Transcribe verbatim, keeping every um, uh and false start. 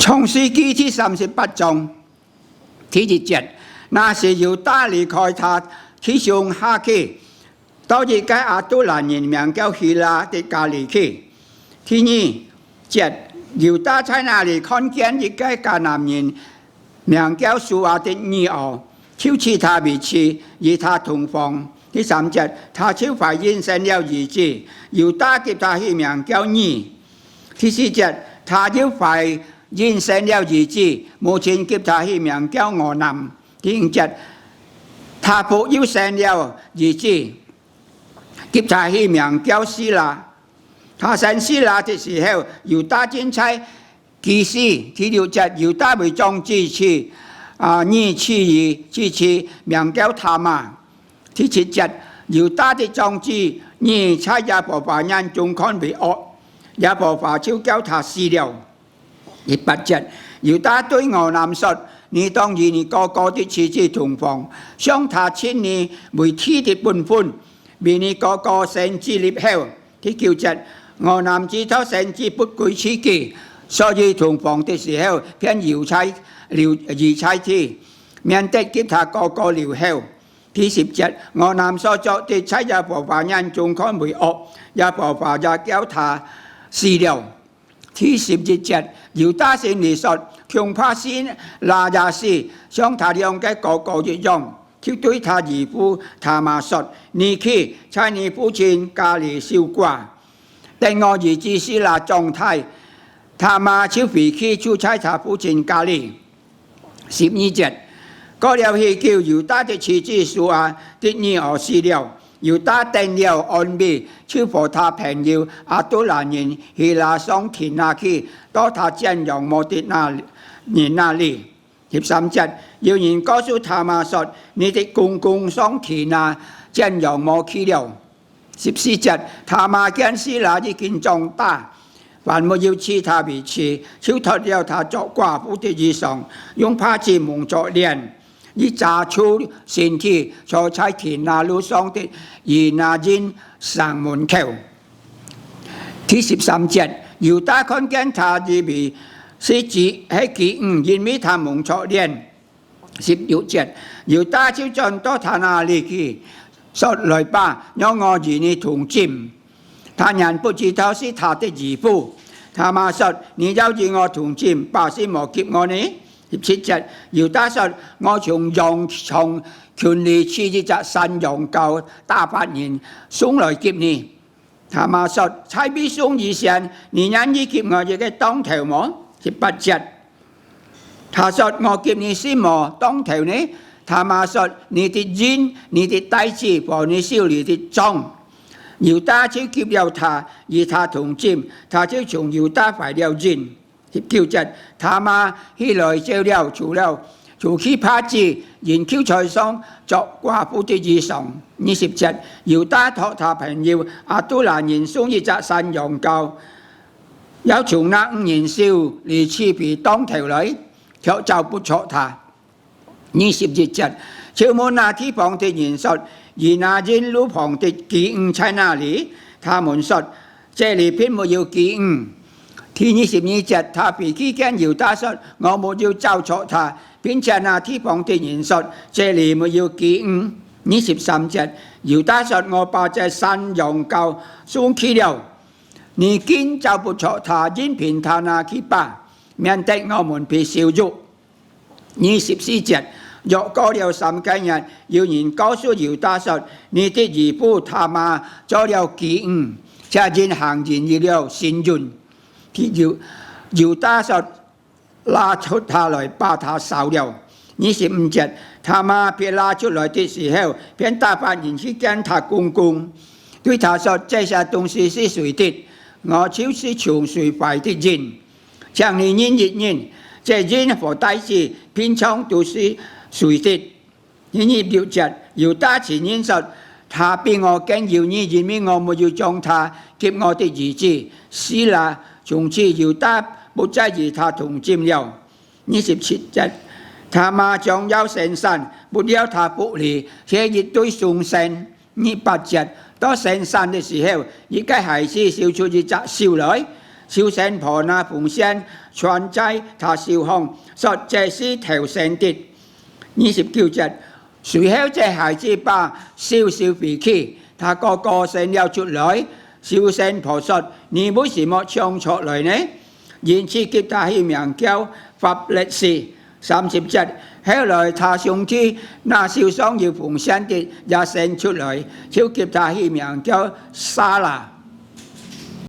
創世記第三十八章第一節，那時猶大離開他弟兄下去，到一個亞杜蘭人名叫希拉的家裡去。第二節，猶大在那裡看見一個迦南人名叫蘇亞的女兒，就娶她為妻，與她同房。第三節，她就懷孕生了兒子，猶大給他起名叫珥。第四節，她又懷孕生了兒子，母親給他起名叫俄南。第五節，她腹又生了兒子，給他起名叫示拉。她生示拉的時候，猶大正在基斯。第六節，猶大為長子娶，啊，女娶兒之妻，名叫他瑪。第七節，猶大的長子女在耶和華眼中看為惡，耶和華就叫他死了。第八節，猶大對俄南說：「你當與你哥哥的妻子同房，像他稱你為妻的本分，為你哥哥生子立後。」第九節，俄南知道生子不歸自己，所以同房的時候便留在，留，留在地，免得給他哥哥留後。第十節，俄南所作的在耶和華眼中看為惡，耶和華也叫他死了。第十一節，猶大心裡說：「恐怕示拉也死，像他兩個哥哥一樣。」就對他姨父他瑪說：「你去，在你父親家裡守寡，等我兒子示拉長大，他瑪就回去住在他父親家裡。」十二節，過了許久，猶大的妻子蘇亞的女兒死了。猶大得了安慰，就和他朋友亞杜蘭人希拉上亭拿去，到他剪羊毛的那，人那裡。十三節，有人告訴他瑪說：「你的公公上亭拿剪羊毛去了。」十四節，他瑪見示拉已經長大，還沒有娶她為妻，就脫了她作寡婦的衣裳，用帕子蒙著臉，又遮住身體，坐在亭拿路上的以拿印城門口。第十三節，猶大看見她以為是齧，係齧女，因為她蒙著臉。十六節，猶大就轉到她那裡去，說：「來吧，讓我與你同寢。」他原不知道是他的姨父。他瑪說：「你要與我同寢，把什麼給我呢？」十七節，猶大說：「我從羊場群裡取一隻山羊羔，打發人送來給你。」他瑪說：「在未送以前，你願意給我一個當頭無？」十八節，他說：「我給你什麼當頭呢？」他瑪說：「你的印、你的帶子和你手裡的杖。」猶大就給了他，與他同寢，他就從猶大懷了孕。十九節，他瑪起來走了，除了，除去帕子，仍舊在上著寡婦的衣裳。二十節，猶大託他朋友亞杜蘭人送一隻山羊羔，要從那女人手裡取回當頭來，卻找不著他。二十一節，就問那地方的人說：「以拿印路旁的齧女在哪裡？」他們說：「這裡並沒有齧女。」第二十二節，他回去見猶大說：「我沒有找著她。」並且那地方的人說：「這裡沒有齧女。」二十三節，猶大說：「我把這山羊羔送去了，你見找不著她，任憑她拿去吧，免得我們被羞辱。」二十四節，約過了三個月，有人告訴猶大說：「你的姨父他瑪做了齧女，且因行淫，有了身孕。」猶，猶大說：「拉出她來，把她燒了。」二十五節，他瑪被拉出來的時候，便打發人去見他公公，對他說：「這些東西是誰的？我就是從誰懷的孕。」請你認一認，這印和帶子並像都是誰的。二十六節，猶大承認說：「她比我更有義，因為我沒有將她給我的兒子示拉。」從此猶大不再與他同寢了。二十七節，他瑪將要生產，不料他腹裡係一對雙生。 二八節，到生產的時候，一個孩子秀出一隻手來，收生婆拿紅線穿在他手項，說：「這是頭生的。」二十九節，隨後這孩子把手收回去，他哥哥生了出來。收生婆說：「你為什麼搶出來呢？」因此給他起名叫法勒斯。三十節，後來他兄弟拿手上有紅線的也生出來，就給他起名叫撒拉。